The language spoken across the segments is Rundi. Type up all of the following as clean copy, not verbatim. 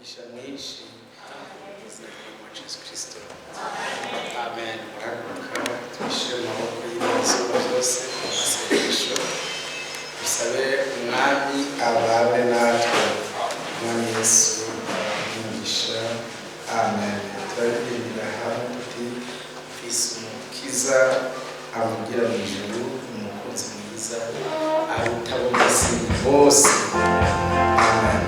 Umugisha mwinshi mu izina rya Yesu Kristo, amen. Murahaguruka, twishyire mu maboko y'Imana isumba byose. Amasengesho dusabe Umwami abane natwe. Umwami Yesu umugisha, amen. Turaririmbira hamwe tuti: "Mfise Umukiza avugira mu ijuru, umukunzi mwiza aruta abo mw'isi bose." Amen.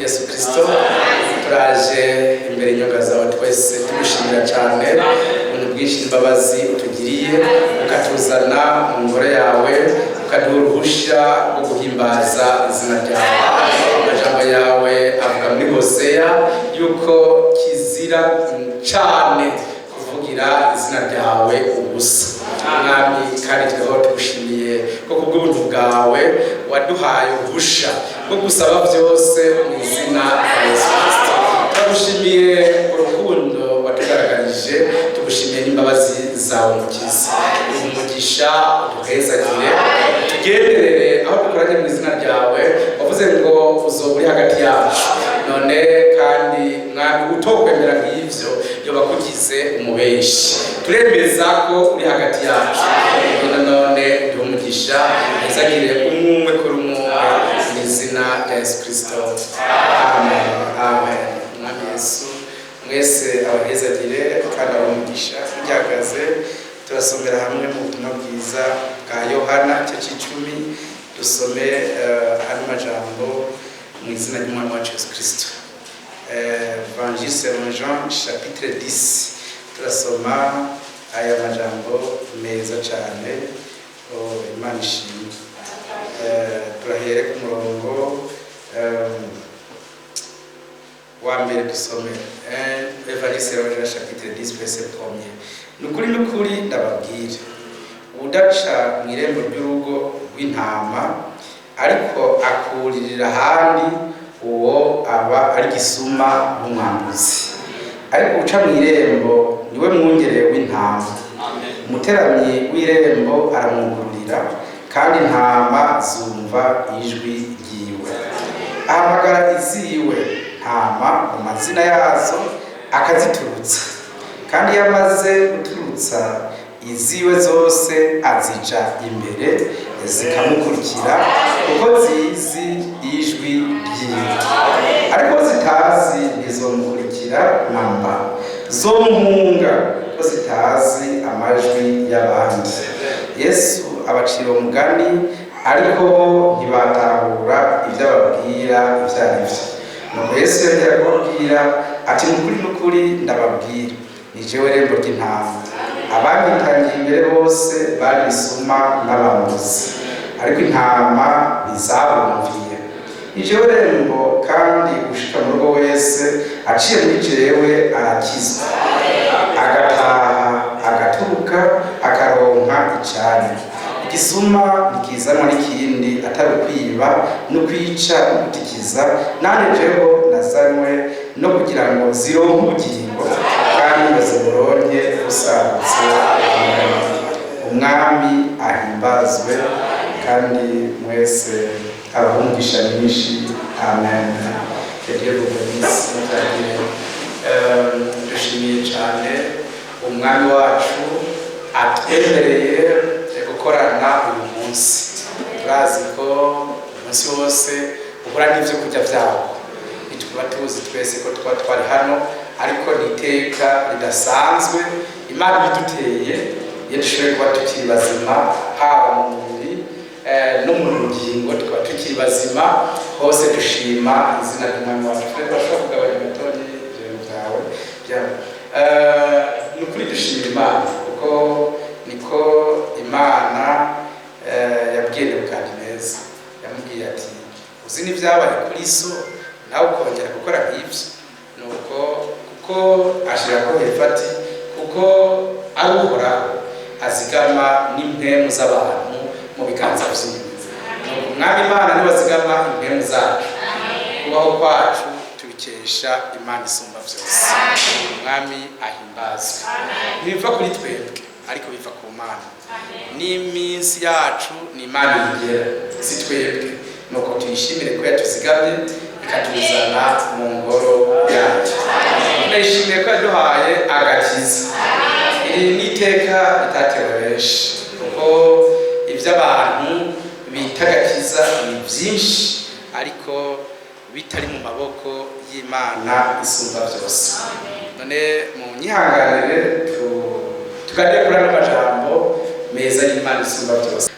Yesu Kristo. Turaje imbere inyonga zawe twese tumushimira cyane ubuntu bwinshi n'imbabazi utugiriye, ukatuzana mu ngoro yawe, ukaduha uruhushya rwo guhimbaza izina ryawe. Amajambo yawe avuga muri Hoseya yuko kizira cyane kuvugira izina ryawe ubusa, Mwami, kandi tweho tugushimiye ko kubw'ubuntu bwawe waduhaye uruhusha rwo gusaba byose mu izina rya Yesu Kristo. Turagushimiye urukundo watugaragarije, tugushimiye n'imbabazi zawe, Mukiza. Umugisha uduhezagire, tugenderere aho dukoranye mu izina ryawe. Wavuze ngo uzoba uri hagati yacu. None kandi, Mwami, utokwemera nk'ivyo yoba kugize umubeshi. Turemeza ko uri hagati yacu. None duhe umugisha, hezagire umwe kuri umwe mu izina rya Yesu Kristo. Amen, amen. Mwami Yesu mwese abahezagire kandi abamugisha. Tugihagaze turasomera hamwe mu butumwa bwiza bwa Yohana igice c'icumi, dusome ano majambo mu izina ry'Umwami wacu Yesu Kristo. Évangile selon Jean chapitre 10, turasoma aya majambo meza cyane. Oh, Imana ishimwe. Turahere ku murongo wa mbere dusome. Évangile selon Jean chapitre 10, verset premier. Nukuri nukuri ndababwira, udaca mu irembo ry'urugo rw'intama ariko akuririra ahandi, uwo aba ari gisuma n'umwambuzi. Ariko uca mu irembo niwe mwungere w'intama. Umuteramyi w'irembo aramwugururira, kandi intama zumva ijwi ryiwe. Ahamagara iziwe ntama mu mazina yazo, akaziturutsa. Kandi iyo amaze guturutsa iziwe zose, azija imbere, zikamukurikira, kuko zizi ijwi ryiwe. Ariko zitazi ntizomukurikira namba, zomuhunga, ko zitazi amajwi y'abandi. Yesu abacira umugani, ariko bo ntibatahura ibyo ababwira ibyo ari byo. Nuko Yesu yongera kubabwira ati: "Nukuri nukuri ndababwira, ni jewe rembo ry'intama. Abanyitangiye imbere bose bari isuma n'abambuzi, ariko intama ntizabumviye. Ni jewe rembo, kandi ushika mu rugo wese aciye muri jewe arakizwa, agataha, agaturuka, akaronka icari. Igisuma ntikizanwa n'ikindi atari ukwiba no kwica no gutikiza. Nanje jeho nazanywe no kugira ngo zironke ubugingo, kandi ngo ziburonke busagutse." Umwami ahimbazwe, kandi mwese abahe umugisha mwinshi. Amen. Que Dieu vous bénisse. Mutagire. Dushimiye cyane Umwami wacu atwemereye gukorana uyu munsi. Turazi ko umunsi wose uhura n'ibyo kurya byawo, ntituba tuzi twese ko tuba twari hano, ariko ni iteka ridasanzwe Imana ibiduteye iyo dushoboye kuba tukiri bazima, haba mu mubiri no mu rugingo, tukaba tukiri bazima hose. Dushima izina ry'Umwami wacu. Twe bashobora kugabanya gatonya ibyo bintu byawe. Ni ukuri dushima Imana, kuko niko Imana yabwiye Nebukadineza. Yamubwiye ati: "Uzi n'ibyabaye kuri so, nawe ukongera gukora nk'ibyo." Nuko kuko ashira ko hepfo ati: "Kuko ari Uhoraho azigama n'impwemu z'abantu mu biganza vyiwe." Nuko Umwami Imana niwe azigama impwemu zacu. Kubaho kwacu tubikesha Imana isumba byose. Umwami ahimbazwe. Ntibiva kuri twebwe, ariko biva ku Mana. N'iminsi yacu ni Imana igera, si twebwe. Nuko tuyishimire ko yatuzigamye ikatuzana mu ngoro yayo. Tunayishimiye ko yaduhaye agakiza. Iri ni iteka ritatewe benshi, kuko ibyo abantu bita agakiza ni byinshi, ariko bitari mu maboko y'Imana isumba byose. None mu nyihanganire tuganire kuri ano majambo meza y'Imana isumba byose.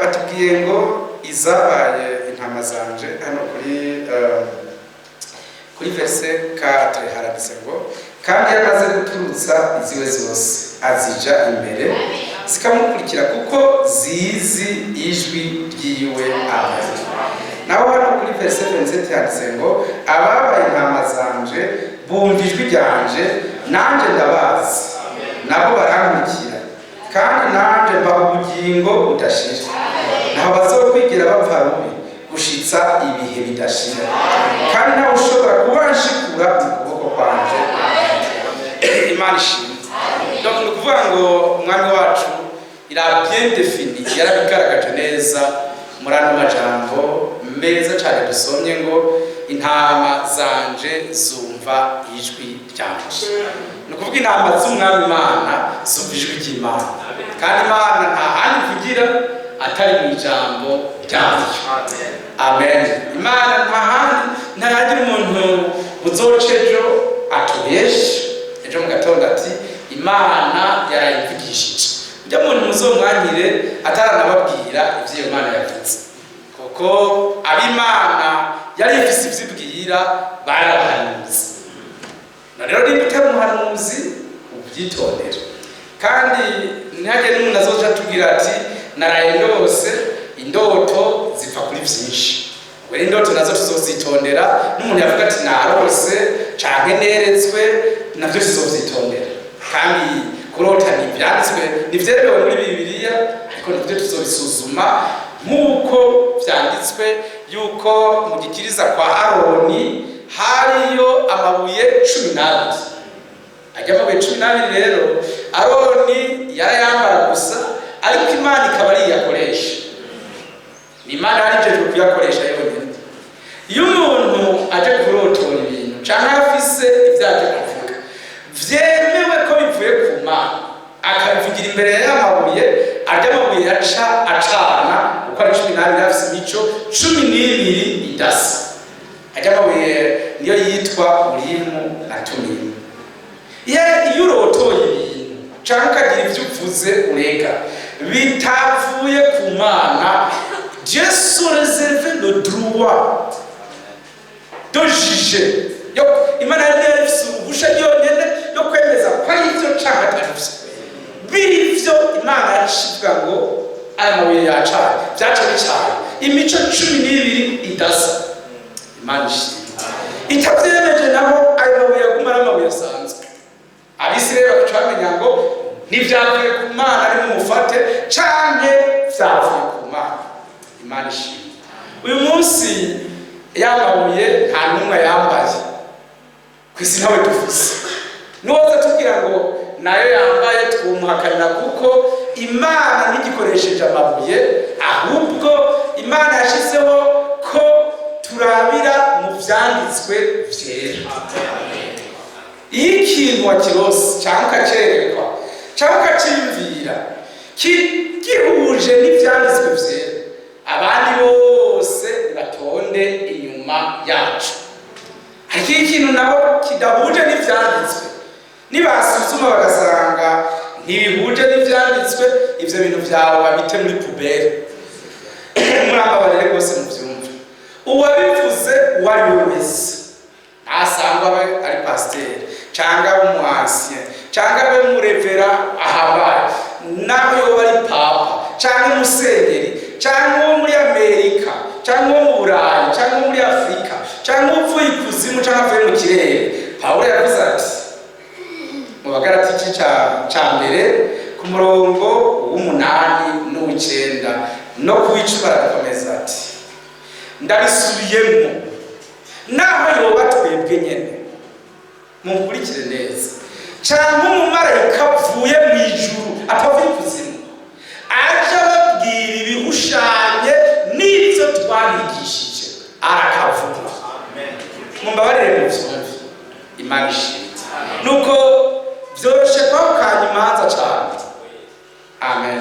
Batubwiye ngo izabaye intama. Intama zanje, hano kuri verset 4 haranditse ngo: "Kandi iyo amaze guturutsa iziwe zose, azija imbere, zikamukurikira, kuko zizi ijwi ryiwe." Amen. Naho hano kuri verset 27 handitse ngo: "Ababaye intama zanje bumva ijwi ryanje, nanje ndabazi, nabo barankurikira. Kandi nanje mbaha ubugingo budashira, ntaho bazokwigira bapfa rubi gushitsa ibihe bidashira, kandi ntawe ushobora kubanshikura mu kuboko kwanje." Imana ishimwe. Donc ni ukuvuga ngo Umwami wacu il a bien défini, yarabigaragaje neza muri ano majambo meza cyane dusomye ngo: "Intama zanje zumva ijwi ryanje." Ni ukuvuga intama z'Umwami Imana zumva ijwi ry'Imana, kandi Imana nta handi ivugira atari mu ijambo ryayo. Amen. Imana nta handi, ntahagira umuntu uzoca ejo atubeshe, ejo mu gatondo ati: "Imana yarayivugishije." Ujya muntu muzomwanyire ataranababwira ivyo iyo Mana yavuze, kuko ab'Imana yari ifise ivyo ibwira barabahanuzi. Na rero nimba utari umuhanuzi, ubyitondere, kandi ntihagire n'umuntu azoca atubwira ati: "Naraye ndose." Indoto zipfa kuri vyinshi. Ubwo indoto nazo tuzozitondera. N'umuntu yavuga ati: "Narose canke neretswe", navyo tuzovyitondera. Kandi kurota ntivyanditswe, ntivyemewe muri Bibiliya, ariko navyo tuzobisuzuma nk'uko vyanditswe yuko mu gikiriza kwa Aroni hariyo amabuye 12. Ajya amabuye 12 rero, Aroni yarayambara gusa, ariko Imana ikaba ariyo iyakoresha. Ni Imana yarijejwe kuyakoresha yonyine. Iyo umuntu aje kurotora ibintu canke afise ivyo aje kuvuga vyemewe ko bivuye ku Mana, akabivugira imbere y'amabuye, arya amabuye yaca acana uko ari 12, afise imico 12 idasa. Arya amabuye niyo yitwa Urimu na Tumimu. Iyo urotoye ibintu canke ukagira ivyo uvuze urega bitavuye ku Mana, Dieu se réserve le droit de juger. Yo Imana yari ifise uruhusha yonyene yo kwemeza ko ari ivyo canke atari vyo. Biri vyo, Imana yacivuga ngo: "Aya mabuye yacanye." Vyaca bicanye imico 12 idasa. Imana ishimwe. Itavyemeje naho, ayo mabuye aguma ari amabuye asanzwe. Abisirayeli bakaca bamenya ngo ntivyavuye ku Mana, ari mumufate, canke vyavuye ku Mana. Imana ishimwe. Uyu munsi yamabuye nta n'umwe yambaye ku isi, ntawe dufise. Nuwoza tubwira ngo nayo yambaye, twumuhakanira, kuko Imana ntigikoresheje amabuye, ahubwo Imana yashyizeho ko turabira mu vyanditswe vyera. Iyo ikintu wakirose cyangwa ukacerekwa cyangwa ukaciyumvira gihuje n'ivyanditswe vyera, abandi bose batonde inyuma yacu. Ariko iyo ikintu naho kidahuje n'ivyanditswe, nibasuzuma bagasanga ntibihuje n'ivyanditswe, ivyo bintu vyawe babite muri poubelle. Murambabarire rwose, muvyumve. Uwabivuze uwo ari we wese, ntasangwa abe ari pasiteri cyangwa abe umu ancien cyangwa abe mu révérend ahambaye, naho yoba ari papa cyangwa umusenyeri cyangwa uwo muri Amerika cyangwa uwo mu Burayi cyangwa uwo muri Afurika cyangwa uvuye ikuzimu cyangwa avuye mu kirere, Pawulo yavuze ati mu Bagarati igice ca mbere ku murongo w'umunani n'uw'icenda no ku w'icumi, arakomeza ati: "Ndabisubiyemo, naho yoba twebwe nyene", munkurikire neza, "cyangwa umumarayika avuye mu ijuru, atavuye ikuzimu, aje ababwira ibihushanye n'ibyo twabigishije, arakavuma." Mumbabarire mu byumve. Imana ishimwe. Nuko byoroshe kwahukanya imanza cyane. Amen.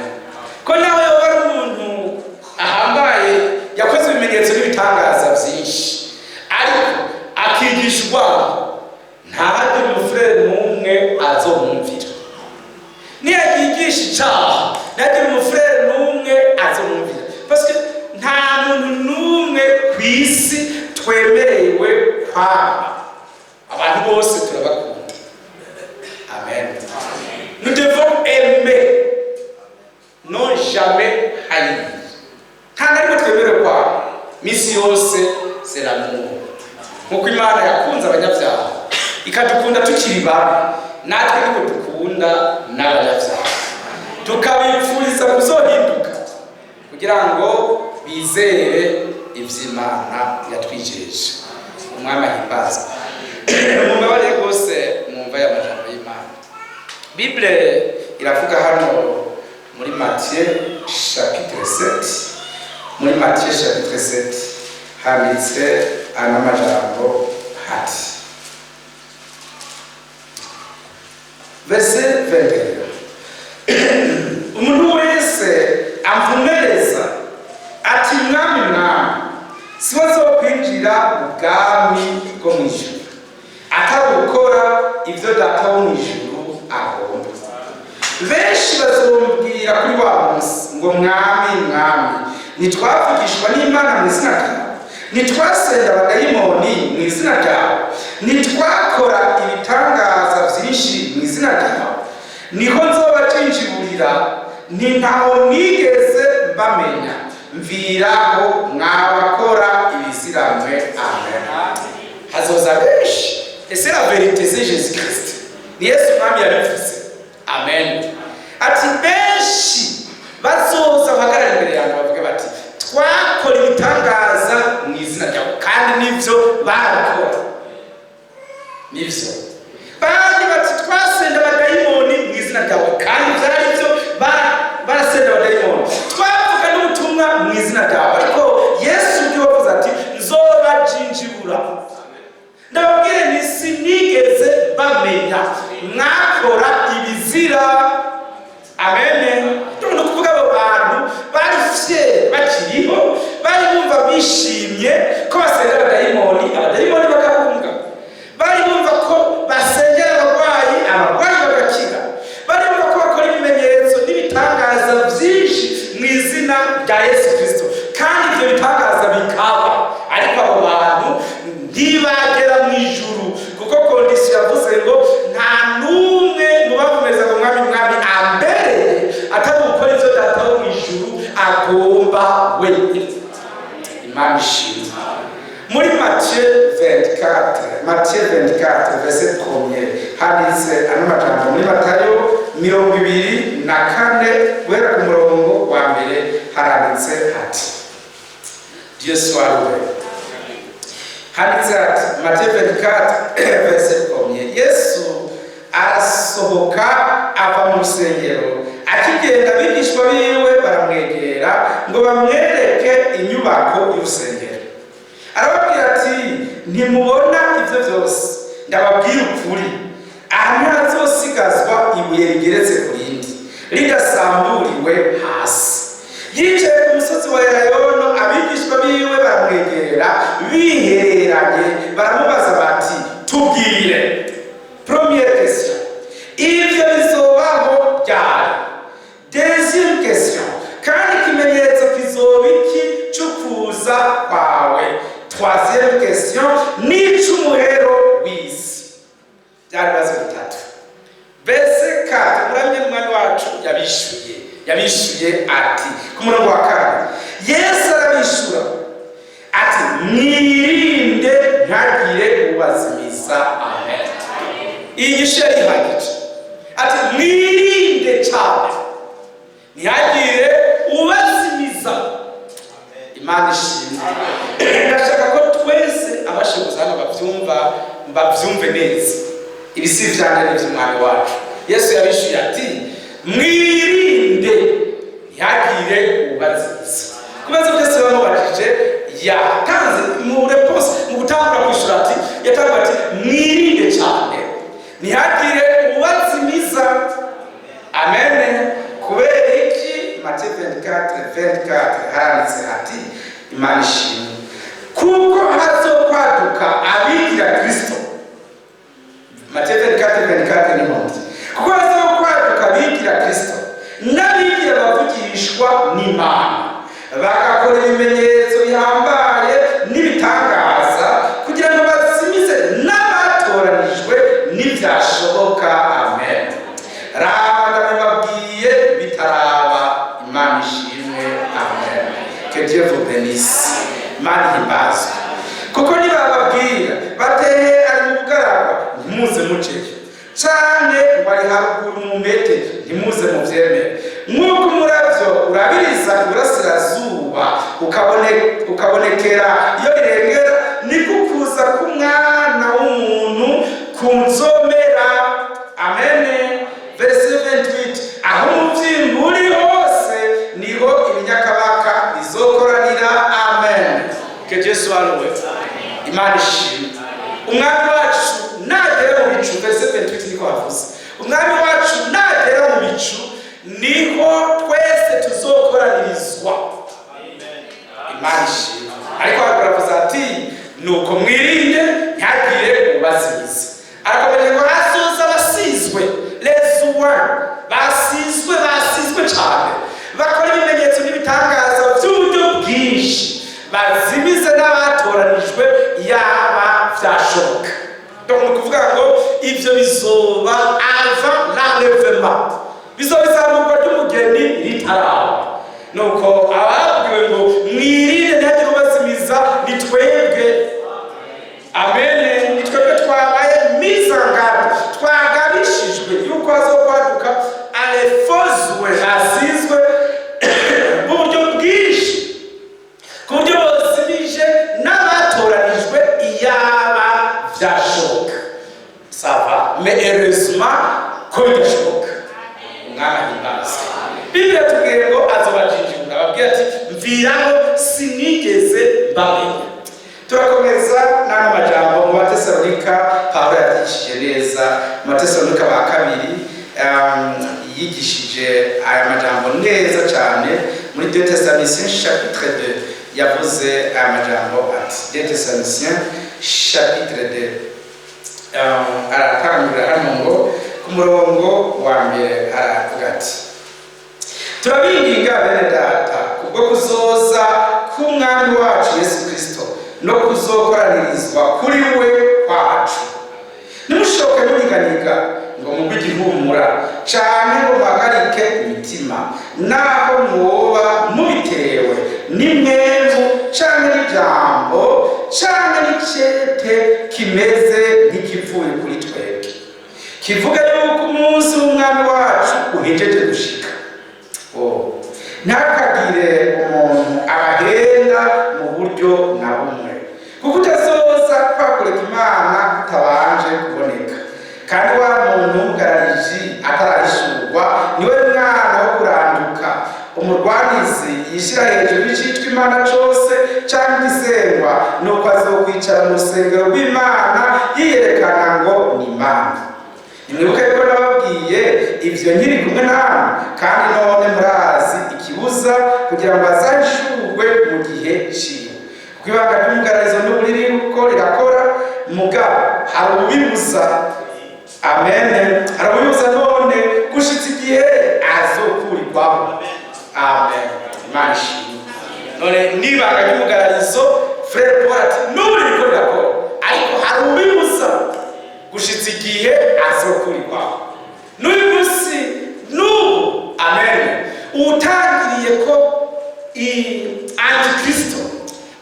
Ko nawe yoba ari umuntu ahambaye, yakoze ibimenyetso n'ibitangaza byinshi, ariko akigisha urwango, ntahagire umufurere n'umwe azomwumvira. Niyagigisha icaha, ntihagire umufurere n'umwe azomwumvira, parce que nta muntu n'umwe. twemerewe kwanga abantu bose, turabakunda. Amen. Nous devons aimer, non jamais haïr. Nta na rimwe twemerewe kwanga. Misi yose c'est l'amour. Nkuko Imana yakunze abanyabyaha, ikadukunda tukiri babi, natwe niko dukunda n'abanyabyaha, tukabipfuriza kuzohinduka kugira ngo bizere ivy'Imana yatwijeje. Umwami ahimbazwe. Mumbabarire rwose mwumva aya majambo y'Imana. Bible iravuga hano muri Matthieu chapitre 7, muri Matthieu chapitre 7 handitse ano majambo hati, verset 21: "Umuntu wese amvumereza ati: 'Mwami, Mwami,' siwe azokwinjira mu bwami bwo mu ijuru, atari gukora ibyo Data wo mu ijuru agomba. Benshi bazombwira kuri wa munsi ngo: 'Mwami, Mwami, ntitwavugishwa n'Imana mu izina ryawe? Ntitwasenda abadayimoni mu izina ryawe? Ntitwakora ibitangaza byinshi mu izina ryawe?' Niho nzobacinjiburira nti: 'Ntaho nigeze mbamenya, mviraho mwabakora ibiziramwe.'" Amen. Hazoza benshi. Et c'est la vérité, c'est Jésus Christ, ni Yesu Mwami yabivuze. Amen. Ati benshi bazoza bahagarara imbere yanjye, bavuge bati: "Twakora ibitangaza mu izina ryawe," kandi nivyo barabikora, nivyo. Bandi bati: "Twasenda abadayimoni mu izina ryawe," kandi byari byo, barasenda abadayimoni. "Twavuga n'ubutumwa mu izina ryawe." Ariko Yesu ubwiwe wavuze ati: "Nzobajinjibura, ndababwire nti: sinigeze bamenya, mwakora ibizira." Amen. Ni ukuvuga abo bantu bari fiers bakiriho, bari bumva bishimye ko basengera abadayimoni, abadayimoni bagahunga. Bari bumva ko basengera abarwayi, abarwayi bagakira. Bari bumva ko bakora ibimenyetso n'ibitangaza byinshi mu izina rya Yesu Kirisito, kandi ibyo bitangaza bikaba. Ariko abo bantu ntibagera mu ijuru, kuko condition yavuze ngo nta n'umwe mu bavumeza ngo: "Mwami, Mwami," ambereye atari gukora ibyo Data wo mu ijuru agomba wenyine. Imana ishimwe. Muri Matthieu 24, Matthieu 24 verset 1, handitse ano majambo. Muri Matayo 24, guhera ku murongo wa mbere, haranditse hati, Dieu soit loué, handitse ati, Matthieu 24 verset 1: "Yesu arasohoka ava mu rusengero. Akigenda, abigishwa biwe baramwegera ngo bamwereke inyubako y'urusengero. Arababwira ati: 'Ntimubona ibyo byose? Ndababwira ukuri, aha ntihazosigazwa ibuye rigeretse ku rindi ridasamburiwe hasi.' Yicaye ku musozi wa Elayono, abigishwa biwe baramwegera bihereranye, baramubaza bati: 'Tubwire, première question, ibyo bizobaho ryari? Deuxième question, kandi ikimenyetso kizoba iki cyo kuza kwawe? Troisième question, n'ic'umuhero w'isi?' Byari ibibazo bitatu. Verset 4, murabye n'Umwami wacu yabishuye. Yabishuye ati, ku murongo wa kane: "Yesu arabishura ati: 'Mwirinde ntihagire ubazimiza.'" Amen. Iyi nyishu yari ihagije. Ati: "Mwirinde cyane, ntihagire ubazimiza." Imana ishimwe. Ndashaka ko twese abashobozi hano babyumva, babyumve neza. Ibi si ibyanjye, ni iby'Umwami wacu. Yesu yabishuye ati: "Mwirinde ntihagire ubazimiza." Ku bibazo byose bamubajije, yatanze mu réponse, mu gutangura kwishyura, ati, yatanguye ati: "Mwirinde cyane, ntihagire ubazimiza." Amen. Kubera iki? Matthieu 24 24 haranditse hati, Imana ishimwe, "Kuko hazokwaduka abigira Kristo." Matthieu 24 24 ni ndi: "Kuko hazokwaduka abigira Kristo n'abigira abavugishwa n'Imana, bagakora ibimenyetso bihambaye n'ibitangaza." mujeyo, canke ngo ari haruguru mu mpete, ntimuze muvyemere. Nk'uko umuravyo urabiriza iburasirazuba ukabonekera iyo rirengera, niko ukuza k'Umwana w'umuntu kunzomera. Amen. Verset 28: aho umuvyimba uri hose, niho ibinyakabaka bizokoranira. Amen. Que Dieu soit loué. Imana ishimwe. Umwami wacu nagera mu bicu, verset 28 niko havuze, Umwami wacu nagera mu bicu, niho twese tuzokoranirizwa. Imana ishimwe. Ariko haravuze ati: "Nuko mwirinde, ntihagire ubazimiza." Arakomeje ngo hazoza abasizwe, les oints, basizwe, basizwe cyane, bakora ibimenyetso n'ibitangaza by'uburyo bwinshi, bazimize n'abatoranijwe yaba byashoboka. Donc ni ukuvuga ngo ibyo bizoba avant l'enlèvement, bizoba izamurwa ry'umugeni ritaraba. Nuko ababwiwe ngo mwirinde, ntihagire ubazimiza, ni twebwe. Amen. Ni twebwe twabaye mis en garde, twagabishijwe yuko hazokwaduka alefozwe basizwe mu buryo bwinshi, ku buryo bozimije n'abatoranijwe iyaba vyashoboka. Ça va, mais heureusement ko bidashoboka. Umwami ahimbazwe. Bibiliya tubwiye ngo azobajijura, ababwira ati: "Mviraho, sinigeze mbamenya." Turakomeza n'ano majambo mu Batesalonika. Pawulo yabyigishije neza mu Batesalonika ba kabiri, yigishije aya majambo neza cyane. Muri 2 Thessaloniciens chapitre 2 yavuze aya majambo ati, 2 Thessaloniciens chapitre 2, aratangurira hano ngo ku murongo wa mbere, aravuga ati: "Turabinginga, bene data, kubwo kuzoza k'Umwami wacu Yesu Kristo no kuzokoranirizwa kuri we kwacu, ntimushoke muniganiga ngo mugwe igihumura canke ngo muhagarike imitima, naho mwoba mubitewe n'impwemu canke n'ijambo canke n'icete kimeze nk'ikivuye kuri twebwe, kivuga yuko umunsi w'Umwami wacu uhejeje gushika. Oh. Ntakagire umuntu abahenda mu buryo na bumwe, kuko utazoza kwakureka Imana kutabanje kuboneka, kandi wa muntu w'umugarariji atarahishurwa, niwe mwana wo kuranduka, umurwanizi yishyira hejuru y'icitwa Imana cose cyangwa igisengwa, nuko azokwicara mu rusengero rw'Imana yiyerekana ngo ni Imana. Nimwibuke ko nababwiye ibyo nkiri kumwe namwe, kandi none murazi ikibuza kugira ngo azahishurwe mu gihe ciwe. Kuko ibanga ry'umugararizo n'ubu ririko rirakora, mugabo hari ubibuza." Amen. Hari ubibuza none gushitsa igihe azokurirwaho. Amen. Imana ishimwe. None n'ibanga ry'umugararizo, frère Paul ati n'ubu ririko rirakora, ariko hari ubibuza gushitsa igihe azokurirwaho. N'uyu munsi, n'ubu, amen, utangiriye ko antikristo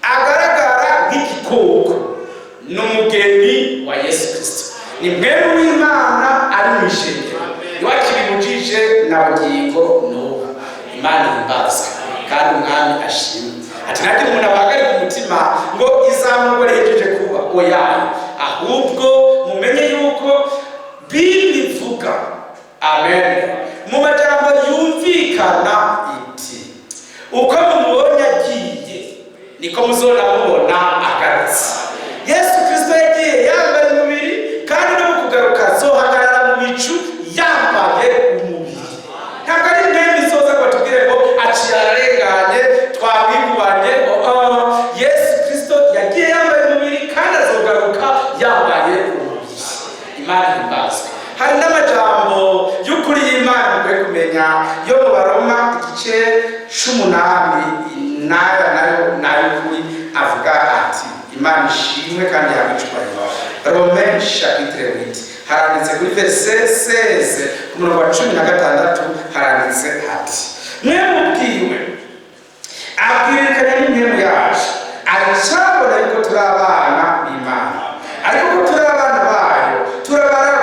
agaragara nk'igikoko n'umugeni wa Yesu Kristo, ni mwene w'Imana ari mu ishengero, niwe akibimujije na bugingo n'ubu. Imana ihimbazwe kandi Umwami ashimwe. Ati: "Ntagire umuntu abahagarika umutima ngo izamurwa rihejeje kuba." Oyaye, ahubwo mumenye yuko Bibiri ivuga, amen, mu majambo yumvikana iti: "Uko mumubonye agiye, niko muzona mubona agarutse." Yesu Kristo yagiye yambaye umubiri, kandi no mu kugaruka azohagarara mu bicu yambaye umubiri. Ntabwo ari impwemu izoza ngo batubwire ngo aciye ararenganye, twamwikubanye. Oh, Yesu Kristo yagiye yambaye umubiri kandi azogaruka yambaye umubiri. Imana ihimbazwe. Hari n'amajambo y'ukuri y'Imana mukwiye kumenya yo mu Baroma igice c'umunani. N'aya nayo ni ay'ukuri, avuga ati, Imana ishimwe kandi yahabwe icubahiro, Romains chapitre 8, haranditse kuri verset 16, ku murongo wa 16, haranditse ati: "Mwe mubwiwe abwirekanya n'impwemu yacu, aracabona yuko turi abana b'Imana, ariko ko turi abana bayo, turabaragwa."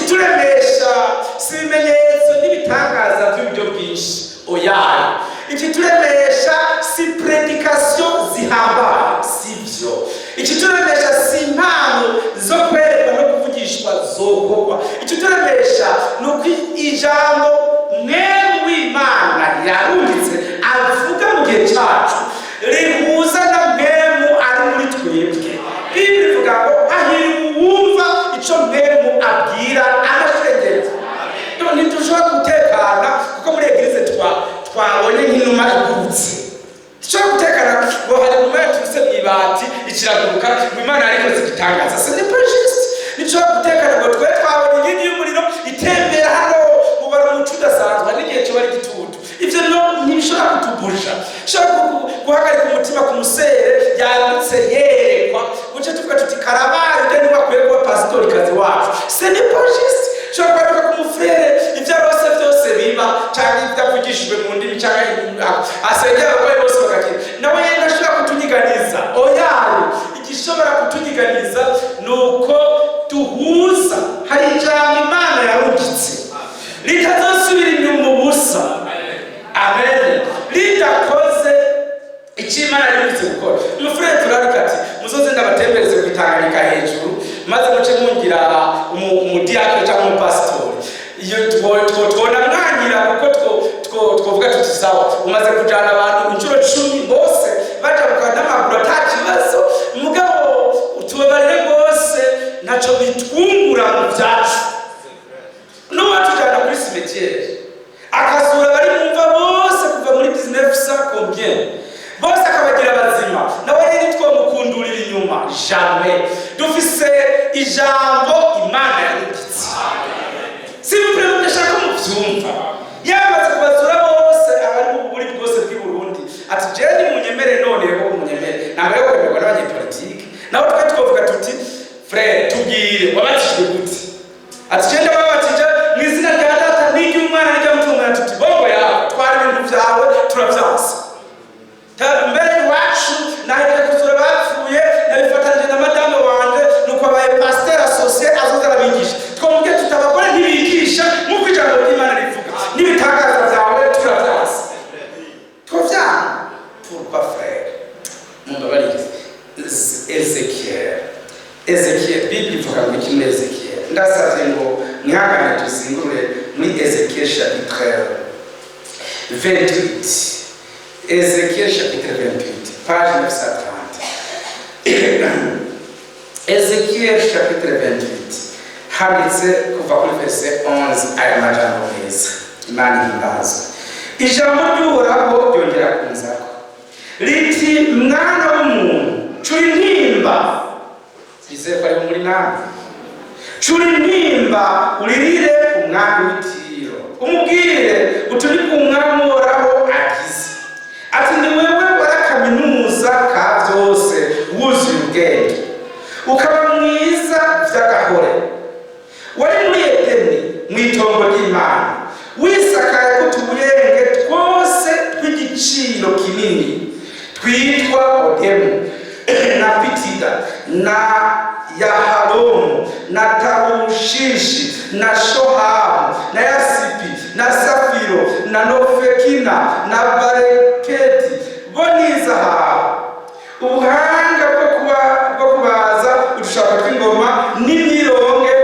Ikituremesha si ibimenyetso n'ibitangaza by'uburyo bwinshi, oyaye. Ikituremesha si prédication zihambaye, si byo. Ikituremesha si impano zo kwerekwa no kuvugishwa zokorwa. Ikituremesha ni uko ijambo Mpwemu w'Imana yarungitse avuga mu gihe cyacu rihuza na Mpwemu ari muri twebwe. Bibiri ivuga ngo hahirwa uwumva icyo Mpwemu abwira amashengero. Ntidushobora gutekana kuko muri église twabonye nk'inuma igurutse. Dushobora gutekana ngo hari inuma yaturutse mu ibati ikiraguruka, ngo Imana yarikoze igitangaza. Ce n'est pas juste. Ntidushobora gutekana ngo twe twabonye inkingi y'umuriro itembera hano mu bari umuco udasanzwe n'igihe kiba ari igitutu. Ibyo no ntibishobora kutubusha. Bishobora guhagarika umutima ku musere yanditse yerekwa, uce tuvuga tuti karabaye, ujya niba akwiye kuba pasitorikazi wacu. Ce n'est pas juste. Ushobora kwandika ku mufurere ibyo arose byose biba, cyangwa ibyo avugishijwe mu ndimi, cyangwa asengera abarwayi bose bagakira, nawe yenda ashobora kutunyiganiza. Oyaye, igishobora kutunyiganiza ni uko duhuza. Hari ijambo Imana yarungitse ritazosubira inyuma ubusa, amen, ridakoze icyo Imana yarungitse gukora. Umufurere turarika ati muzoze ndabatembereze ku Itanganyika hejuru, maze muce mungira umudiyakoni cyangwa umupasitori. Iyo twona mwanyira kuko twovuga tuti sawa, umaze kujana abantu inshuro 10 bose bajabuka n'amaguru ata kibazo. Mugabo tubabarire rwose, ntaco bitwungura mu byacu. N'uwatujana kuri cimetière akazura bari mumva bose kuva muri 1900 combien, bose akabagira bazima, nawe rero twomukundurira inyuma? Jamais. Dufise ijambo Imana yarungitse. S'il vous plaît, ndashaka muvyumva. Yamaze kubazura bose abari mu buburi bwose bw'i Burundi, ati jewe nimunyemere, noneho munyemere. Ntabwo ari kwemerwa n'abanyepolitike. Naho twe twovuga tuti frère, tubwire wabatijwe gute? Ati jewe ndababatije mu izina rya Data n'iry'Umwana n'irya Mutima. Tuti bongo yawe, twara ibintu byawe, turavyanse. Mbere iwacu nahejeje kuzura bapfuye, nabifatanije na madame wanje, nuko abaye pasteur associé, azoza arabigisha. Twamubwiye tuti abagore ntibigisha nk'uko ijambo ry'Imana rivuga, n'ibitangaza byawe turavyanse, twavyanga. Pourquoi, frère? Mumbabarire. Ezekiel, Ezekiel, Bible ivuga ngo iki muri Ezekiel? Ndasavye ngo mwihangane tuzingurure muri Ezekiel chapitre 28. Ezekiel chapitre 28, page 930. Ezekiel chapitre 28 handitse kuva kuri verset 11 aya majambo meza. Imana ihimbazwe. Ijambo ry'Uhoraho ryongera kunzako riti: mwana w'umuntu, cura intimba. Twizeye ko ariho muri namwe. Cura intimba, uririre umwami w'i Tiro, umubwire uti ni ku Mwami Uhoraho agize ati: ni wewe warakaminuza ka byose, wuzuye ubwenge, ukaba mwiza vy'agahore. Wari muri Edeni, mu itongo ry'Imana, wisakaye ko utubuyenge twose tw'igiciro kinini twitwa odemu na pitida na yahalomu na tarushishi na shohamu na yasipi na safiro na nofekina na bareketi, bo n'izahabu. Ubuhanga bwo kubaza udushaka tw'ingoma n'imyironge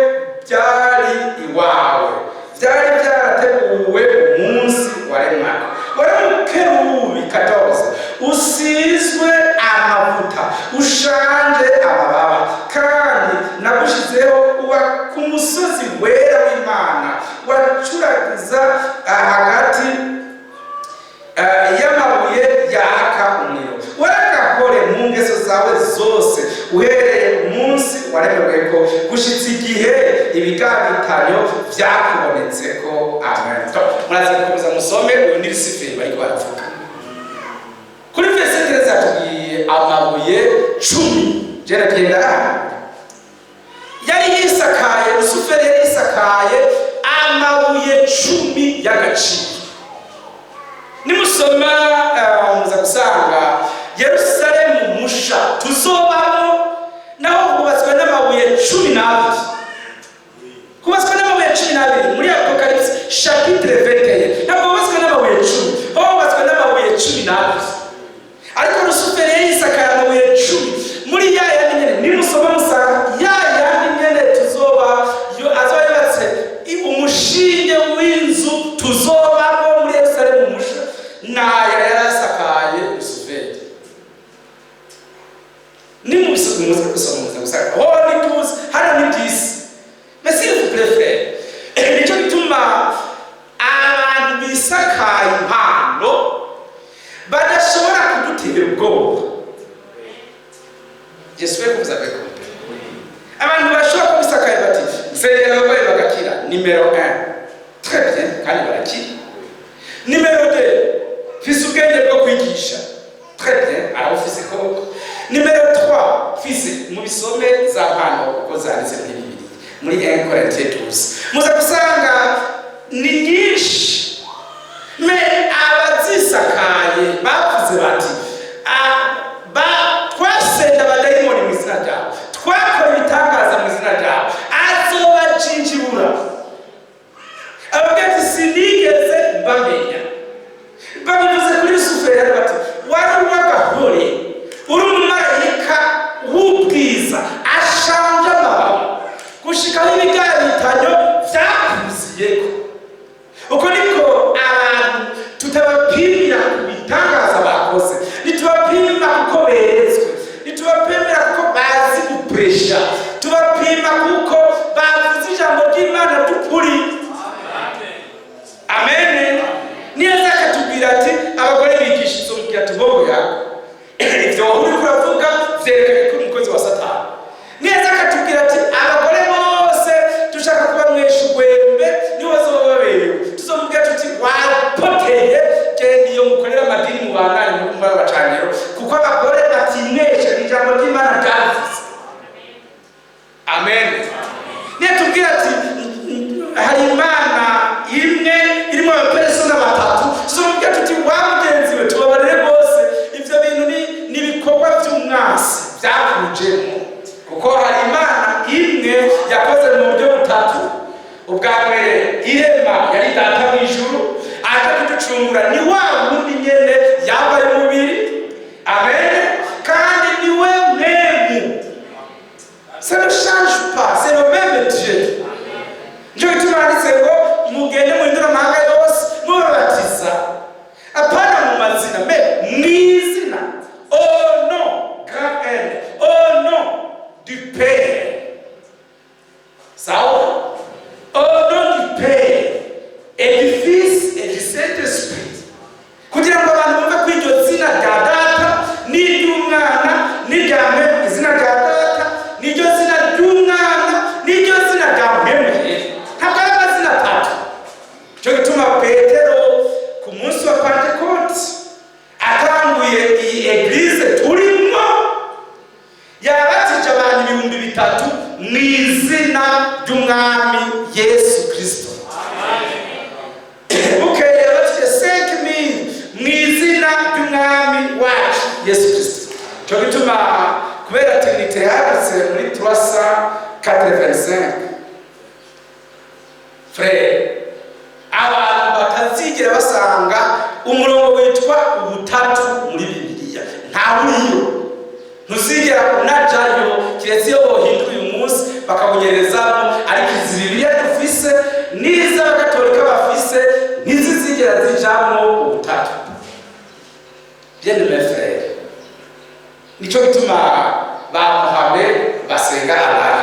byari iwawe, byari byarateguwe umunsi waremwako. Wari umukerubi 14 usizwe amavuta, ushanje amababa, kandi nagushizeho uba ku musozi wera w'Imana. Wacuragiza hagati y'amabuye yaka umuriro. Waragahore mu ngeso zawe zose uhereye umunsi waremeweko gushitsa igihe ibigabitanyo vyakubonetseko. Amen. Muraze gukomeza musome. Uyu ni Lusiferi bariko baravuga. Kuri verset 13 yatubwiye amabuye 10. Je ndagenda yari yisakaye, Lusiferi yari yisakaye amabuye 10 y'agaciro. Nimusoma muza gusanga Yerusalemu musha tuzobamo naho hubatswe n'amabuye 12, hubatswe n'amabuye. 12 muri Apocalypse chapitre 21, ntabwo hubatswe n'amabuye 10, ho hubatswe n'amabuye 12. Ariko Rusuferi yisakaye amabuye 10 muri ya yandi nyene. Nimusoma musanga ya yandi nyene tuzoba yo azoba yubatse umushinge w'inzu tuzobamo muri Yerusalemu musha, naya yarasakaye Rusuferi. Nimuze gusoma, muze gusanga ho ni 12, hano ni 10. Mais s'il vous plaît, frère, nicyo gituma abantu bisakaye impano badashobora kudutera ubwoba. J'espère que vous avez compris. Abantu bashobora kuba bisakaye bati: "Nsengera abarwayi bagakira." Numéro 1, très bien, kandi barakira. Numéro 2, mfise ubwenge bwo kwigisha. Très bien, arabufise koko. Numéro 3, mfise. Mubisome za mpano uko zanditse muri Bibiliya, muri 1 Corinthiens 12, muza gusanga ni nyinshi. Mais abazisakaye bavuze bati: "Twasenda abadayimoni mu izina ryawe, twakora ibitangaza mu izina ryawe." Azobajinjibura, ababwira ati: "Sinigeze mbamenya." Babivuze kuri Rusuferi bati: "Wari uw'agahore, uri umumarayika w'ubwiza ashanje amababa, gushikaho ibiganitanyo vyakuziyeko." Uko niko abantu tutabapimira ku bitangaza bakoze, ntitubapima kuko beretswe, ntitubapimira kuko bazi gupresha, tubapima kuko bavuze ijambo ry'Imana ry'ukuri. Amen. Niyo akatubwira ati: "Abagore bigisha," izomubwira ati: "Bobo yako, ivyo wahora uriko uravuga vyerekanye ko uri umukozi wa Satani." Neza akatubwira ati: "Abagore bose dushaka kubamwesha ugwembe, nibo bazoba baberewe," tuzomubwira tuti: "Wapoteye, genda iyo mukorera amadini, mubandanye muri abacaniro, kuko abagore batimwesha, ni ijambo ry'Imana ryavuze." Amen. Niyo tubwira ati: "Hari Imana imwe irimo abapersona batatu," tuzomubwira tuti: "Wa mugenzi we, tubabarire rwose, ivyo bintu ni ibikorwa vy'umwasi vyakujemo, kuko hari Imana imwe yakoze mu buryo butatu." Ubwa mbere, irema yari Data mu ijuru, aje kuducungura ni wa wundi nyene yambaye umubiri. Amen. Kandi ni we mwemu, ça ne change pas, c'est le même Dieu. Nico gituma handitse ngo: "Mugende muhindure amahanga yose, mubabatiza," apana mu mazina, mais mw'izina, au nom, grand N, au nom du Père, sawa, au nom du Père et du Fils et du Saint-Esprit, kugira ngo abantu bumve ko iryo zina rya Data n'iry'Umwana n'irya Mpwemu, izina rya Data n'iryo zina ry'Umwana n'iryo zina rya Mpwemu, ntabwo ari amazina atatu. Cyo gituma Petero ku munsi wa Pantekoti atanguye iyi église turimo, yabatije abantu 3000 mu izina ry'Umwami Yesu Kirisito. Bukeye yabatije 5000 mu izina ry'Umwami wacu Yesu Kirisito. Cyo gituma kubera Trinité yadutse muri 385, frère, abantu batazigera basanga umurongo witwa ubutatu muri Bibiliya. Ntawuriyo, ntuzigera unajayo, kiretse iyo bohindura uyu munsi bakawunyerezamo. Ariko izi Bibiliya dufise n'iz'Abagatolika bafise ntizizigera zijamwo ubutatu. Bien, mes frères, nico gituma ba Muhammed basenga Allah.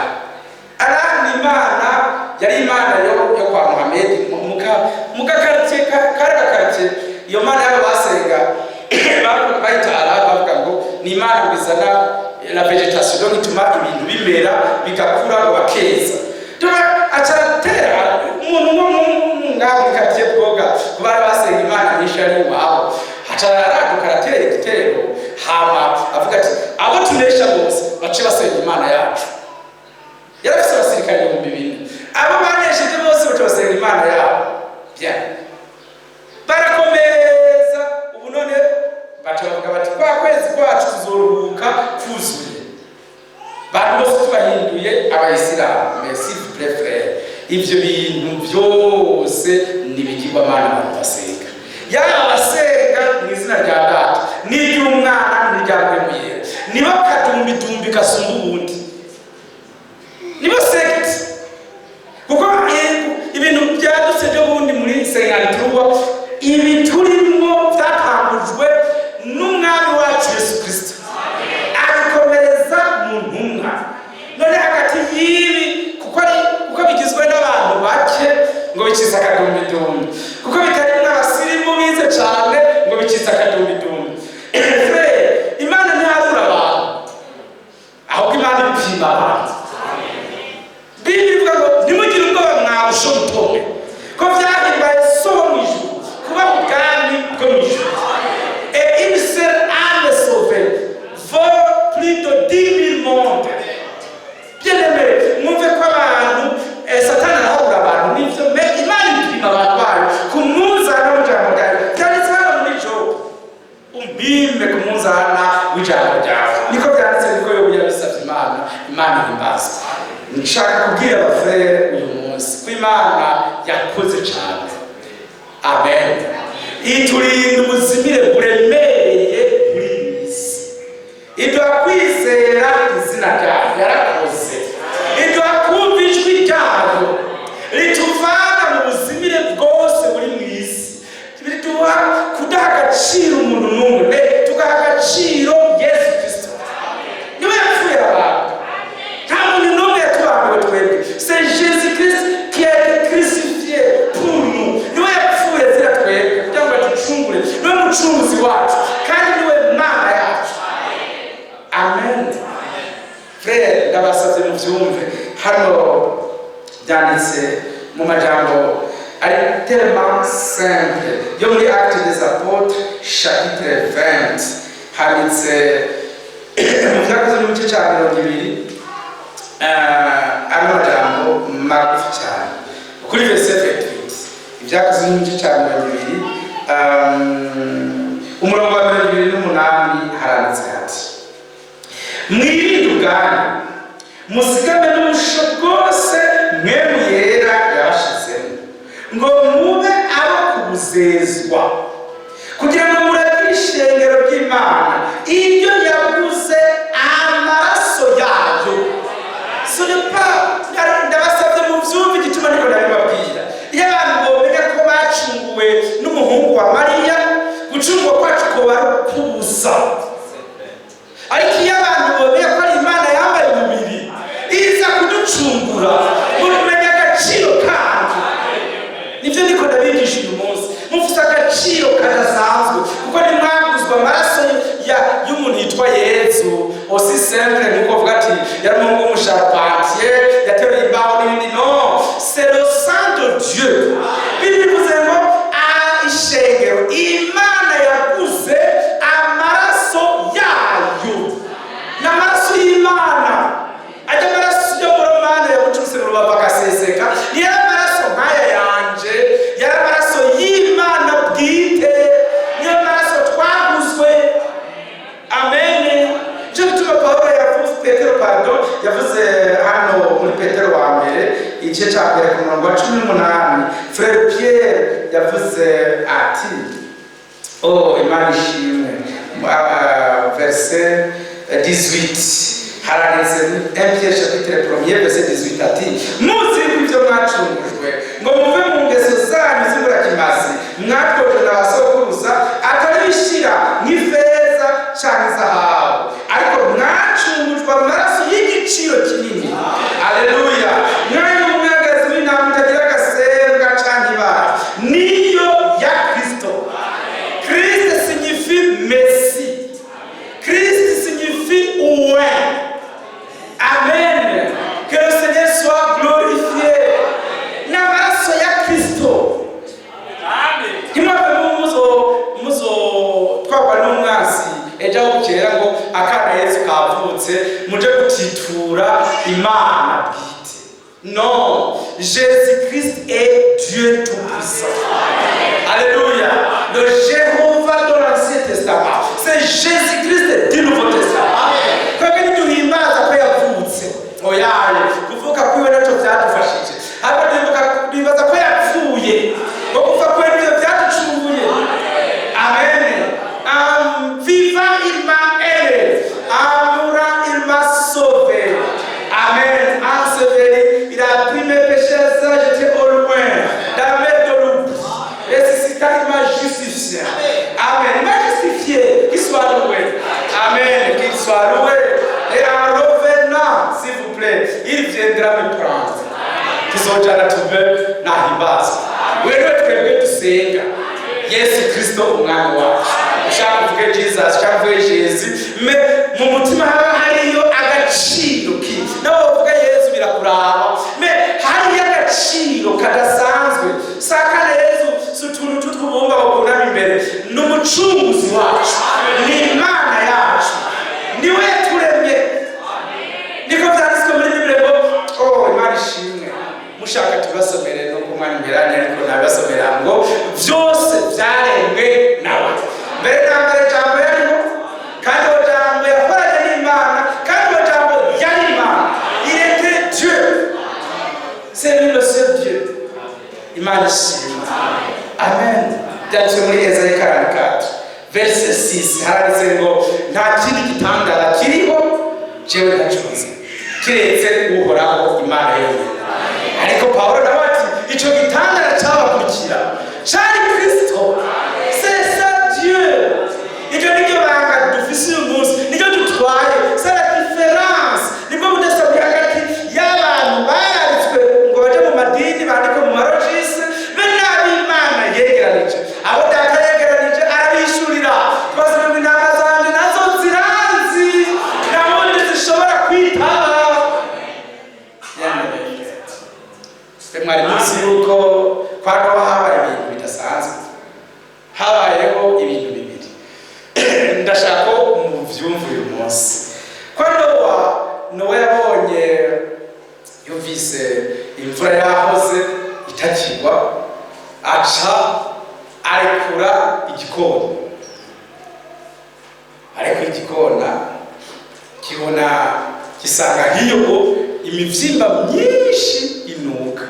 Allah ni Imana, yari Imana yo kwa Muhammed mu gakaritsiye kari gakaritsiye. Iyo mana yabo basenga bayita Allah, bavuga ngo ni Imana bizana la végétation, donc ituma ibintu bimera, bigakura, ngo bakeza. Donc aca aratera umuntu wo ngaho muri quartier Bwoga, kuba bari basenga imana nyinshi ari iwabo, aca araduka aratera igitero, hama avuga ati: "Abo tunesha bose bace basenga imana yacu." Yarafise abasirikare 4000. Abo banesheje bose baca basenga imana yabo. Bien, barakomeza. Ubu none baca bavuga bati: "Kwa kwezi kwacu tuzoruhuka kuzuye, bantu bose tubahinduye Abayisilamu." Mais s'il vous plaît, frère, ivyo Bintu byose ni ibigirwamana abantu basenga, yaba abasenga mu izina rya Data n'iry'Umwana n'irya Mpwemu Yera, nibo kadumbidumbi kasumba ubundi, nibo secte, kuko ibintu byadutse byo bundi muri 53, ibi turimo byatangujwe n'Umwami wacu Yesu Kirisito, abikomereza mu ntumwa. None hagati y'ibi, kuko bigizwe n'abantu bake, ngo bikiza akadumbidumbi, kuko bitarimo abasirimu bize cyane, ngo bikiza akadumbidumbi. Frère, Imana ntiharura abantu, ahubwo Imana ipima abantu. Bibiliya ivuga ngo: "Ntimugire ubwoba mwa busho butowe, ko byahimbaye So wo mu ijuru kuba mu bwami bwo mu ijuru." Et une seule âme sauvée vaut plus de 10 000 mondes. Bien aimé, mwumve ko abantu, Satani arahabura abantu, nivyo, mais Imana ipima abantu bayo ku munzana w'ijambo ryayo. Byanditse hano muri Jobu: "Umpime ku munzana w'ijambo ryawe." Niko byanditse, niko Yobu yabisabye Imana. Imana ihimbazwa. Nshaka kubwira aba frères uyu munsi ko Imana yakoze cyane. Amen. Iturinda ubuzimire buremereye muri iyi si, iduha kwizera izina ryayo, yarakoze, iduha kumva ijwi ryayo rituvana mu buzimire bwose buri mu isi, riduha kudaha agaciro umuntu n'umwe, mais tugaha agaciro Yesu Kirisito. Niwe yapfuye abantu, nta muntu n'umwe yatubambiwe twebwe. C'est Jésus Christ qui a été crucifié pour nous. Niwe yapfuye zira twebwe kugira ngo aducungure. Niwe mucunguzi wacu kandi niwe Mana yacu. Amen. Frère, ndabasabye mubyumve. Hano byanditse mu majambo ari tellement simple yo muri Actes des Apôtres chapitre 20. Handitse mu Byakozwe n'igice cya 20, ano majambo magufi cyane kuri verset 28. Ibyakozwe n'igice cya 20, umurongo wa 28, haranditse hati: "Mwirinde ubwanyu, muzigame n'ubusho bwose Mpwemu Yera yabashizemo ngo mube abo kubuzezwa, kugira ngo muragire ishengero ry'Imana, ibyo yaguze amaraso yayo." Ce n'est pas, ndabasabye mu byumve igituma niko ndabibabwira. Iyo abantu bomenya ko bacunguwe n'umuhungu wa Mariya, gucungwa kwacu kuba ari ukubusa. Ariko iyo abantu bomenya ko ari Imana yambaye umubiri iza kuducungura, mumenya agaciro kanyu. Nibyo ndiko ndabigisha uyu munsi. Mufite agaciro kadasanzwe, kuko ntimwaguzwe amaraso y'umuntu yitwa Yezu aussi simple nkuko uvuga ati yari umuhungu w'umu charpentier, yateruye imbaho n'ibindi. Non, c'est le sang de Dieu. Bivuze ngo ishengero Imana yaguze amaraso yayo, ni amaraso y'Imana. Ajya amaraso yo muri Romane yamucuruse mu rubavu agaseseka, yari amaraso nk'aya yanje, yari amaraso y'Imana bwite, niyo maraso twaguzwe. Amen. Nicyo gituma Pawulo yavuze, Petero, pardon, yavuze hano muri Petero wa mbere igice cya mbere ku murongo wa 18. Frère Pierre yavuze ati, oh, Imana ishimwe, verset 18, haranditse 1 Pierre chapitre 1er verset 18 ati: "Muzi yuko ibyo mwacungujwe ngo muve mu ngeso zanyu z'imburakimazi mwatojwe na ba sokuruza atari ibishira nk'ifeza cyangwa izahabu, ariko mwacungujwe amaraso y'igiciro kinini." Aleluya! Mwanya w'umwagazi w'intama utagira agasembwa cyangwa ibara, niyo ya Kristo. Christ signifie Messie. Christ signifie oint. Amen. Que le Seigneur soit glorifié. N'amaraso ya Kristo. Ntimwave muzo muzo twagwa n'umwansi ejo aho bukera ngo akana Yesu kavutse, muje gutitura Imana bwite. Non, Jésus Christ est Dieu tout puissant. Alléluia. Le Jéhovah de l'Ancien Testament, c'est Jésus Christ du Nouveau Testament. Twebwe ntiduhimbaza ko yavutse, oyaye, kuvuka kwiwe nacyo byadufashije, ahubwo duhimbaza. Belshazzar, j'étais au loin, dans la mer de l'oubli. Ressuscita, il m'a justifié. Amen. Il m'a justifié. Qu'il soit loué. Amen. Qu'il soit loué. Et en revenant, s'il vous plaît, il viendra me prendre. Tuzojana tuve nahimbaza. Wewe twebwe dusenga Yesu Kristo umwami wacu, ushaka uvuge Jesus, ushaka uvuge Jésus, mais mu mutima haba hariyo agaciro ki nawe uvuga Yesu birakuraba, mais hariyo agaciro kadasanzwe. Sakana Yesu si utuntu tutwubumba bakunama imbere, ni umucunguzi wacu, ni Imana yacu, niwe yaturemye. Niko byanditswe muri Bible ngo, oh, Imana ishimwe. Mushaka tubasomere no kumwana imperane, ariko nabibasomera ngo byose byaremwe nawe. Mbere na mbere Jambo yariho, kandi uwo Jambo yakoranye n'Imana, kandi uwo Jambo yari Imana. Il était Dieu, c'est lui le seul Dieu. Imana ishimwe. Amen. Byanditswe muri Ezayi 44 verset 6, haranditse ngo nta kindi gitandara kiriho jewe ntacuze kiretse Uhoraho Imana yonyine. Ariko Pawulo nawe ati icyo gitandara cyabakurikira cyari Kristo. C'est ça Dieu. Ibyo nibyo banga dufise uyu munsi, nibyo dutwaye. C'est la différence, nibwo budasa buri hagati y'abantu bararitswe ngo baje mu madini bandikwe mu ma registres be n'ab'Imana yegeranije. Abo Data yegeranije arabishurira, twasomye ngo intama zanje nazo ziranzi, nabundi zishobora kwitaba. Mwari muzi yuko kwa Nowa habaye ibintu bidasanzwe? Habayeho ibintu bibiri, ndashaka ko mubyumva uyu munsi. Kwa Nowa, Nowa yabonye, yumvise imvura yahoze itakigwa, aca arekura igikona. Arekura igikona, kibona gisanga hiyo imivyimba myinshi inuka,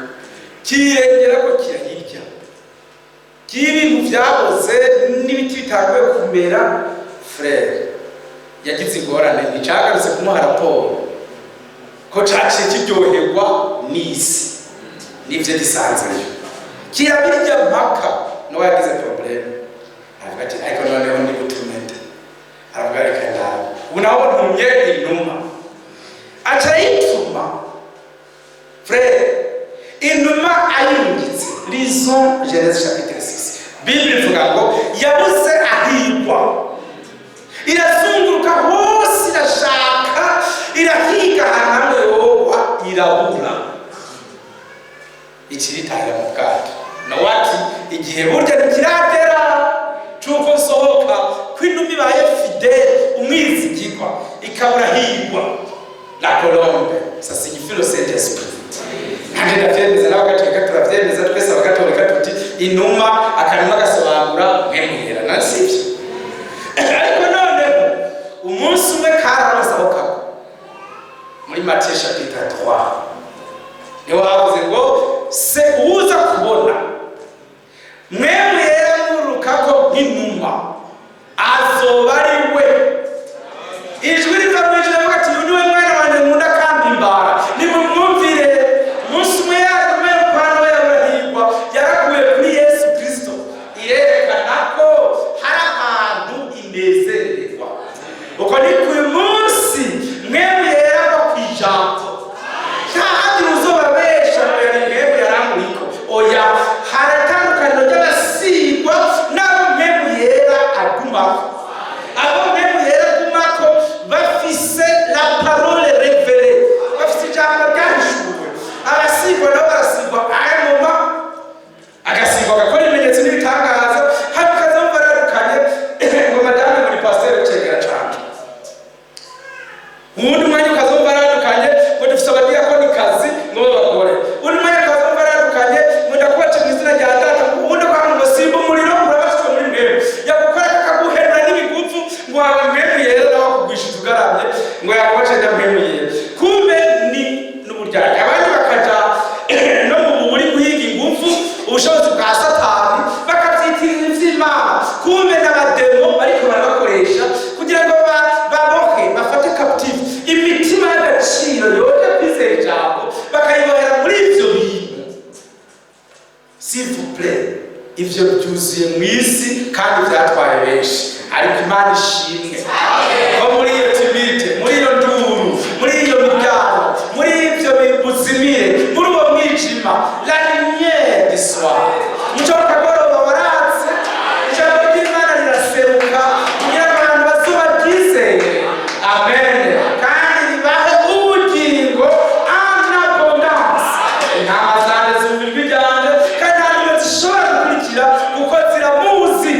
kirengera ko kirayirya, k'ibintu byaboze n'ibiti bitanguye kumera. Frère, yagize ingorane, nticagarutse kumuha raporo ko caciye kiryoherwa n'isi n'ivyo gisanzweyo, kirabirya mpaka. Nowa yagize problème, aravuga ati ariko noneho ndi butume nde? Aravuga reka ndabe, ubu naho ntumye inuma. Aca ayituma. Frère, inuma ayirungitse, lisons Genèse chapitre 6, Bible ivuga ngo yabuze ahigwa, irazunguruka hose, irashaka, irahiga ahantu hamwe yogwa, irabura, ikiritahira mu bwato. Nawe ati igihe burya ntikiratera c'uko nsohoka. Ko inuma ibaye fidèle, umwizigirwa, ikabura higwa. La colombe, ça signifie le Saint Esprit. Nanjye ndavyemeza, n'abagatolika turavyemeza twese. Abagatolika tuti inuma, akanuma gasobanura Mpwemu Yera, na sivyo? Ariko noneho umunsi umwe kararonse aho kagwa. Muri Matthieu chapitre 3 niho havuze ngo se uza kubona Mpwemu Yera murukako nk'inuma azoba ari we. Ijwi riva mu ijuru rivuga ati uyu niwe mwana wanjye nkunda kandi imbara, nimumwumvire. Umunsi umwe yarume kwa Nowa yaburahigwa, yarakuye kuri Yesu Kristo. S'il vous plaît, ivyo byuzuye mu isi kandi byatwaye benshi, ariko Imana ishimwe ko muri iyo tumulte, muri iyo nduru, muri iyo miryango, muri ibyo buzimire, muri uwo mwijima, la lumière du soir, muco kagoroba waratse, ijambo ry'Imana riraseruka kugira ngo abantu bazuba ryizeye, amen, kandi ribahe ubugingo en abondance. Intama zanjye zumva ijwi ryanjye, kandi nta n'imwe zishobora gukurikira kuko ziramuzi.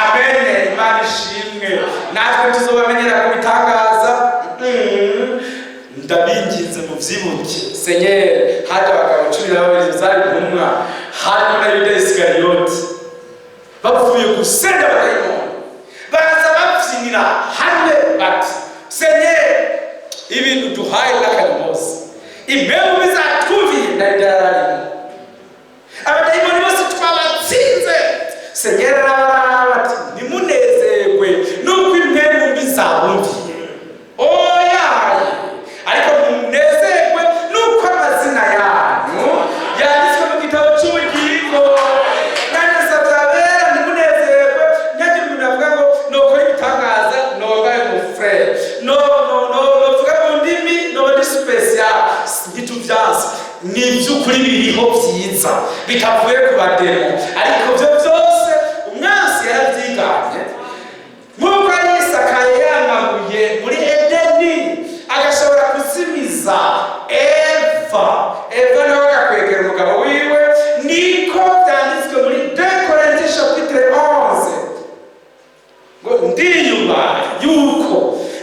Amen. Imana ishimwe. Natwe tuzobamenyera ku bitangaza. Ndabinginze muvyibuke, Senyeri, haje abagabo 12 zari intumwa, harimo na Yuda Isikariyoti, bavuye gusenda abadayimoni, baza babyinira hamwe bati: "Senyeri, ibintu duhaye n'akanyimosi, impemu bizatwumviye." Na Yuda yararimo. "Abadayimoni bose twabatsinze." Senyeri arabaraba ati: "Ntimunezerwe nuko impemu mbi zabumviye, oyaye, ariko munezerwe nuko amazina yanyu yanditswe mu gitabo cy'ubugingo." Nanjye nsabye abera, ntimunezerwe nyagira umuntu avuga ngo nokora ibitangaza, nobaye umufrère, no no no novuga mu ndimi, no ndi spécial. Ntituvyanse, ni iby'ukuri biriho byiza bitavuye ku bademo, ariko byo byose umwansi yarabyiganye, nk'uko yisakaye yamabuye muri Edeni agashobora kuzimiza Eva, Eva nawe agakwegera umugabo wiwe. Niko byanditswe muri 2 Corinthiens chapitre 11 ngo: "Ndiyuma yuko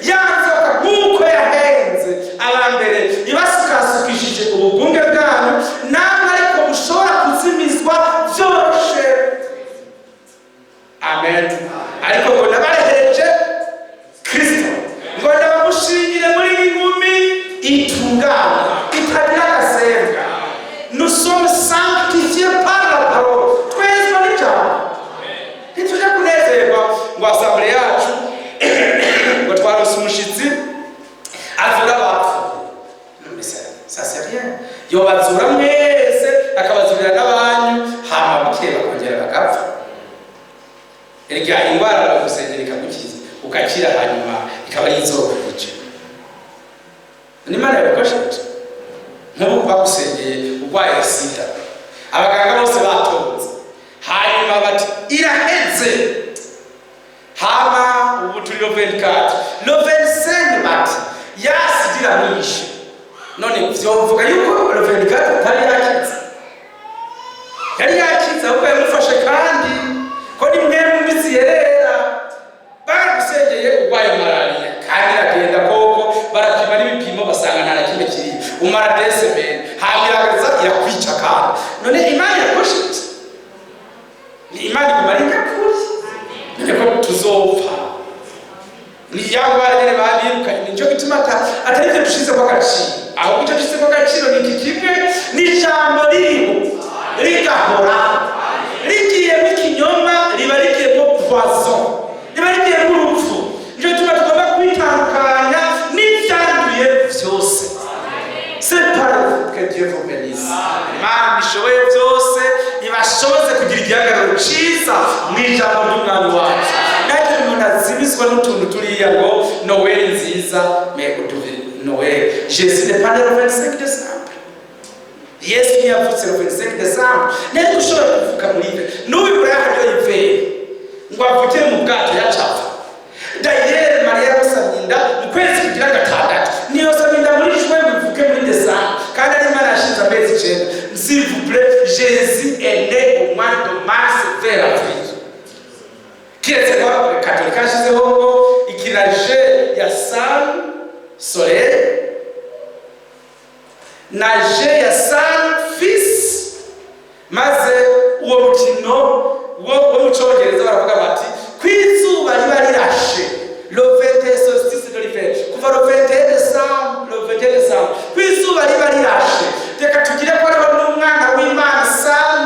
ya nzoka, nk'uko yahenze abambere ibasukasukishije ubugunge bwanyu, namwe ariko mushobora kuzimizwa byoroshe." Amen. Ariko ngo nabarehereje Kristo, ngo ndabamushingire muri iyi nkumi itungana itagira agasembwa. Nous sommes sanctifiés par la parole. Twezwa n'ijambo. Ntitujya kunezerwa ngo assemblée yacu ngo twaronse umushitsi azura abapfuye. Mais ça c'est rien. Yobazura mwese, akabazurira n'abanyu, hama bukeye bakongera bagapfa. Erega indwara baragusengera ikagukiza, ukakira, hanyuma ikaba ari izokwica. N'Imana yabikoresheje. Nk'ubu bagusengeye urwaye sida, abaganga bose batonze, hanyuma bati iraheze, hama ubu turi le 24, le 25 bati ya sida iramwishe. None vyovuga yuko le 24 atari yakize? Yari yakize, ahubwo yamufashe kandi ko ni mwemwe mbi ziyerera. Baragusengeye urwaye malariya kandi iragenda koko, barapima n'ibipimo basanga nta na kimwe kiri, umara 2 semaines, hanyuma iragaza irakwica. Kandi none Imana irakosheje? Ni Imana iguma ari nyakuri. None ko tuzopfa, ni ya ngwara nyene babirukanye. Nico gituma atari ivyo dushizeko agaciro, ahubwo icyo dushizeko agaciro ni iki kimwe: ni ijambo ririho rigahora. Rigiyemo ikinyoma riba rigiyemo poison, riba rigiyemo urupfu. Nico gituma tugomba kwitandukanya n'ivyanduye vyose. Séparez. Que Dieu vous bénisse. Imana ishoboye byose ibashoboze kugira igihagararo ciza mu ijambo ry'Umwami wacu. Ntagire umuntu azibizwa n'utuntu turiya ngo Noël nziza. Mais Noël, Jésus n'est pas né le 25 décembre. Yesu ntiyavutse le 25 décembre. Ntiyari gushobora kuvuka muri hiver. N'ubu Buraya hariyo hiver, ngo avukire mu bwato yacapfa. D'ailleurs, Mariya yamusamye inda mu kwezi kugira gatandatu, ntiyosama inda muri juin ngo ivuke muri décembre, kandi ari Imana yashinze amezi 9. S'il vous plaît, Jésus est né au mois de mars vers avril, kiretse ko katolika yashyizeho ngo ikiraje ya sun, soleil, na J ya Son, fils. Maze uwo mukino wo mu Cyongereza baravuga bati ku izuba riba rirashe le 21, solstice de l'hiver, kuva le 21 décembre, le 21 décembre, ku izuba riba rirashe, reka tugire ko hariho n'umwana w'Imana, Sun,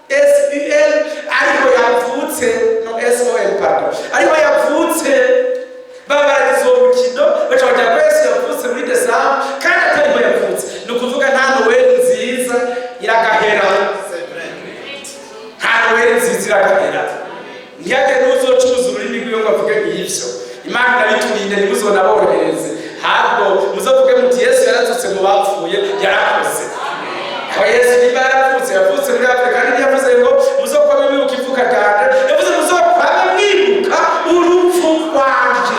S U N, ariko yavutse, no S O N, pardon, ariko yavutse. Babaragiza uwo mukino, baca bagira ko Yesu yavutse muri décembre kandi atariho yavutse. Ni ukuvuga nta Noël nziza, iragahera. Biragahera. Ntiyagire n'uzocuruza ururimi rwiwe ngo avuge nk'ivyo. Imana irabiturinde, ntimuzonaborohereze. Ahubwo muzovuge muti: "Yesu yarazutse mu bapfuye, yarakoze." Aho Yesu niba yaravutse, yavutse muri Afurika, kandi ntiyavuze ngo muzokwame mwibuka ivuka ryanje, yavuze muzokwame mwibuka urupfu rwanje.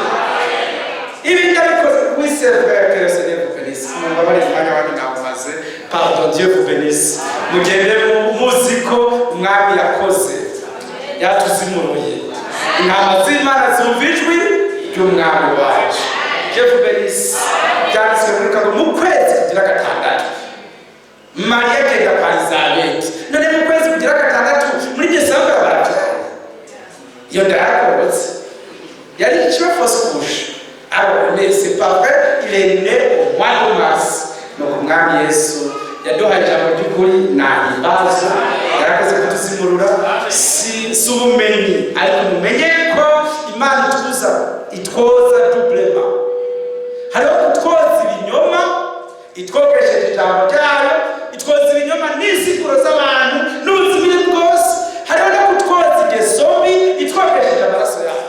Ibi ndabikoze. Oui, c'est vrai, que le Seigneur vous bénisse. Mumbabarire, umwanya wanyu nawumaze. Pardon, Dieu vous bénisse. Mugende muzi ko Umwami yakoze, yatuzimuruye. Intama z'Imana zumva ijwi ry'Umwami wacu. Dieu vous bénisse. Byanditswe muri Luka ngo mu kwezi kugira gatandatu Mariya agenda kwa Elizabeti. None mu kwezi kugira gatandatu muri Desambre barabyara? Iyo nda yarakorotse, yari ikiba fausse couche. Alors, mais c'est pas vrai, il est né au mois de mars. Nuko Umwami Yesu yaduhaye ijambo ry'ukuri, nahimbazo, yarakoze kutuzimurura. Si ubumenyi, ariko mumenye ko Imana ituza, itwoza doublement. Hariho kutwoza ibinyoma itwogesheje ijambo ryayo, itwoza ibinyoma n'insiguro z'abantu n'ubuzimire bwose. Hariho no kutwoza ingeso mbi itwogesheje amaraso yayo.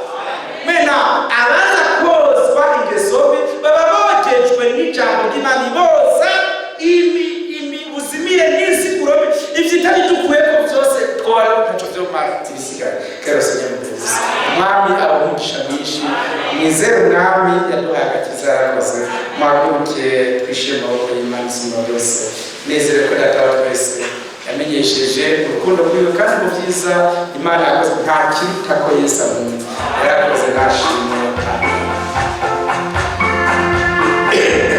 Mena abaza kozwa ingeso mbi baba bogejwe n'ijambo ry'Imana, iboza imi buzimire n'insiguro mbi. Ivyo itabidukuyeko byose twoba ntaco vyomara, tibisigaye. Kero sinyamuvuzi, Umwami abamugisha mwinshi. Mwizere Umwami yaduhaye agakiza, yarakoze. Muhaguruke twishime amaboko y'Imana isumba byose. Nezere ko Data wa twese yamenyesheje urukundo rwiwe, kandi mu byiza Imana yakoze nta kiruta ko Yesu abumva. Yarakoze, nashimwe. Amen.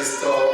Kristo.